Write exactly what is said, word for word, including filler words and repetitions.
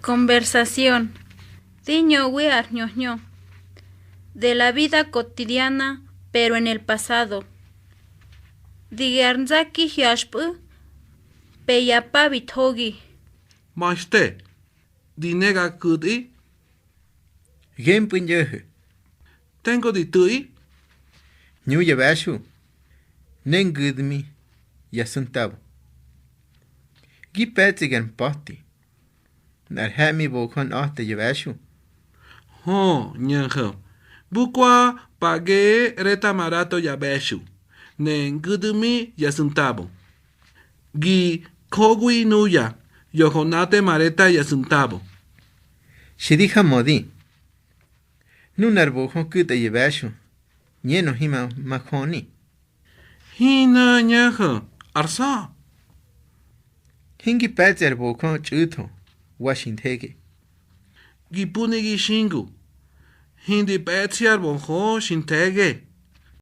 Conversación. Di ñöwi ar hñö hñö. De la vida cotidiana, pero en el pasado. Di ge̱ ar nzaki hyaxpꞌu̱, pe ya pa bi thogi. Ma̱xte, di ne ga ku̱tꞌi. Gempꞌu̱ ñꞌo̱ho̱. Tengu di tu̱ꞌi. Hñu ya ꞌbe̱xui, ne ngu̱dmi ya suntabo. Gi pe̱tsꞌi gar mpa̱ti. Nꞌar he̱ꞌmi bojö nꞌa̱te ya ꞌbe̱xui. Hö, ño̱ho̱. Bukwa page reta marato ya ꞌbe̱xui, ne ngu̱dmi ya suntabo. Gi jowi nuya, yoho nate mareta ya suntabo. Xi di jamödi. Nunar bojö ku̱tꞌa ya ꞌbe̱xui, ñenö hima majöni. Hinꞌa ño̱ho̱ ar sa̱. Hingi pe̱tsꞌi ar bojö txꞌu̱tho wa xi nthege. Gi puni gi xingu. Hindi pe̱tsꞌi ar bojö xi nthege.